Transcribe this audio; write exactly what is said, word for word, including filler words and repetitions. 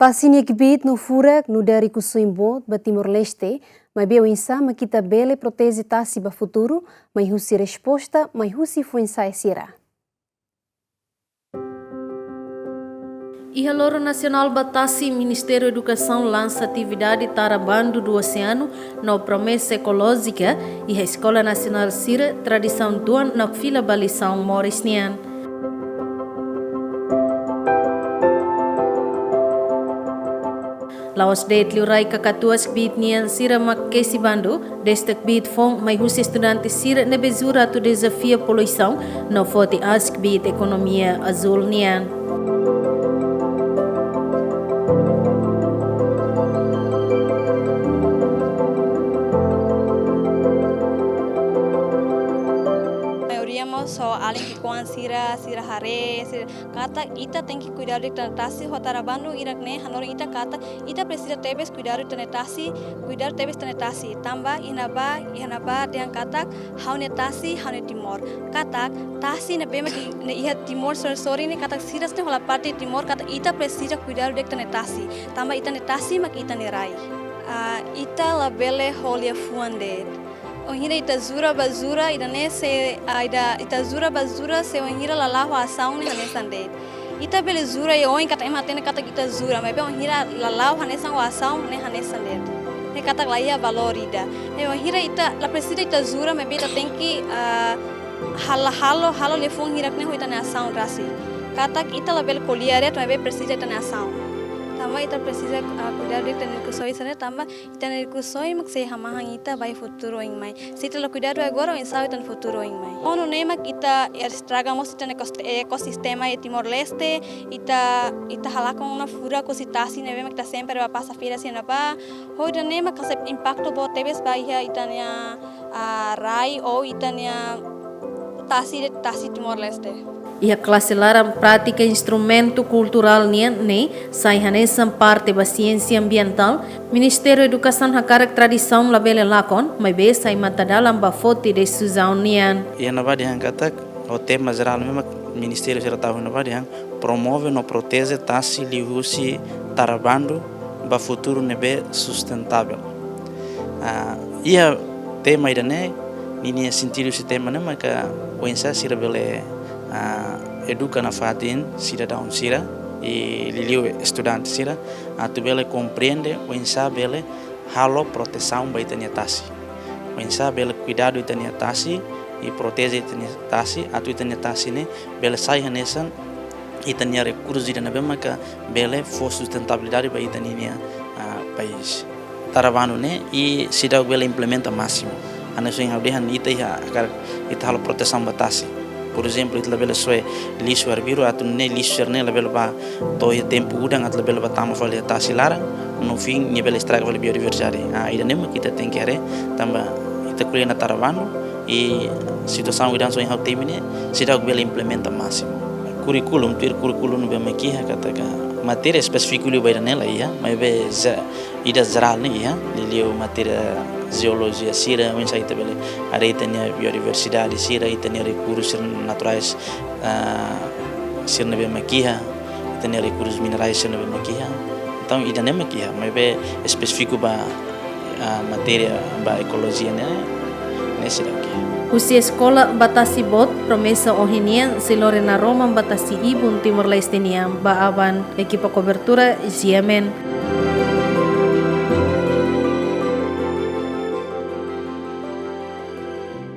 Tasi nia kbiit no furak nu'udar rikusoin boot ba Timor-Leste, maibé oinsá mak ita bele proteje tasi ba futuru, mai husi resposta mai husi foin-sa'e sira. Iha Loron Nasionál ba Tasi, Ministériu Edukasaun lansa atividade Tara Bandu do Oceano no Promesa Ekolójika iha Eskola Nasionál sira, tradisaun tuan no fila ba lisaun moris nian. La'ós de'it liurai kakatuas kbiit nian sira mak kesi bandu, desta kbiit foun mai husi estudante sira ne'ebé jura atu dezafia poluisaun no foti aas kbiit ekonomia azúl nian. Maioria mós ho alin ki'ikoan sira, sira haree, sira katak ita tenke kuidadu de'it ita-nia tasi, ho Tara Bandu hirak-ne'e hanorin ita katak ita presiza tebes kuidadu ita-nia tasi, kuidadu tebes ita-nia tasi. Tanba iha ne'ebá, iha ne'ebá dehan katak ha'u-nia tasi, ha'u-nia Timor. Katak tasi ne'ebé mak iha Timor sorin-sorin ne'e katak sira ne'e hola parte Timor, katak ita presiza kuidadu de'it ita-nia tasi. Tanba ita-nia tasi mak ita-nia rai. Ah, ita labele ho liafuan de'it. Wainhira ita jura ba jura, ida-ne'e se, ah, ida, ita jura ba jura, se wainhira la la'o ho asaun ne'e hanesan de'it. Ita bele jura iha oin katak ema hatene katak ita jura, maibé wainhira la la'o hanesan ho asaun ne'e hanesan de'it. Ne'e katak la iha valór ida. Ne'e wainhira ita, la presiza ita jura, maibé ita tenke, ah, halo, halo, halo liafuan hirak-ne'e ho ita-nia asaun rasik. Katak ita labele ko'alia de'it, maibé presiza ita-nia asaun. Tanba ita presiza, ah, kuidadu de'it ita-nia rikusoin sira-ne'e, tanba ita-nia rikusoin mak sei hamahan ita ba iha futuru oin mai. Se ita la kuidadu agora, oinsá ita-nia futuru oin mai. Ho nune'e mak ita estraga mós ita-nia ekos-, ekosistema iha Timor-Leste, ita, ita halakon ona furak husi tasi ne'ebé mak ita sempre bá pasa fila sira-ne'ebá. Ho ida-ne'e mak hasai impaktu boot tebes ba iha ita-nia, ah, rai ou ita-nia tasi de'it, tasi Timor-Leste. Iha klase laran prátika instrumentu kulturál nian ne'e sai hanesan parte ba siénsia ambientál, Ministériu Edukasaun hakarak tradisaun labele lakon, maibé sai matadalan ba foti desizaun nian. Iha ne'ebá dehan katak, ho tema jerál ne'ebé mak ministériu sira tau iha ne'ebá dehan, promove no proteje tasi liuhusi Tara Bandu ba futuru ne'ebé sustentável. Ah, iha tema ida-ne'e, ninia sentidu husi tema ne'e maka oinsá sira bele, ah, eduka nafatin sidadaun sira, i liuliu estudante sira, atu bele komprende oinsá bele halo protesaun ba ita-nia tasi. Oinsá bele kuidadu ita-nia tasi, i proteje ita-nia tasi, atu ita-nia tasi ne'e bele sai hanesan ita-nia rekursu ida ne'ebé maka bele fó sustentabilidade ba ita-nia, ah, país. Tara Bandu ne'e, i seidauk bele implementa másimu. Hanesan ohin ha'u dehan ita iha, hakarak ita halo protesaun ba tasi. Por ezemplu, ita labele soe lixu arbiru, atu nune'e lixu sira-ne'e labele bá to'o iha tempu udan, atu labele bá tama fali iha tasi laran, no fim nia bele estraga fali biodiversidade. Ah, ida-ne'e mak ita tenke haree, tanba ita ko'alia ona Tara Bandu, i situasaun ida hanesan ohin ha'u temi ne'e, seidauk bele implementa másimu. Kurríkulu, tuir kurríkulu ne'ebé mak iha katak matéria espesífiku liu ba ida-ne'e la iha, maibé ze-, ida jerál ne'e iha, liuliu matéria jeolojia sira, oinsá ita bele haree ita-nia biodiversidade sira, ita-nia rekursu naturais, ah, sira ne'ebé mak iha, ita-nia rekursu minerais sira ne'ebé mak iha. Entaun, ida-ne'e mak iha, maibé espesífiku ba, ah, matéria ba ekolojia ne'e, ne'e seidauk iha. Husi Eskola ba Tasi Boot, Promesa ohin nian sei lori naroman ba tasi-ibun Timor-Leste nian ba aban. Ekipa kobertura, G M N.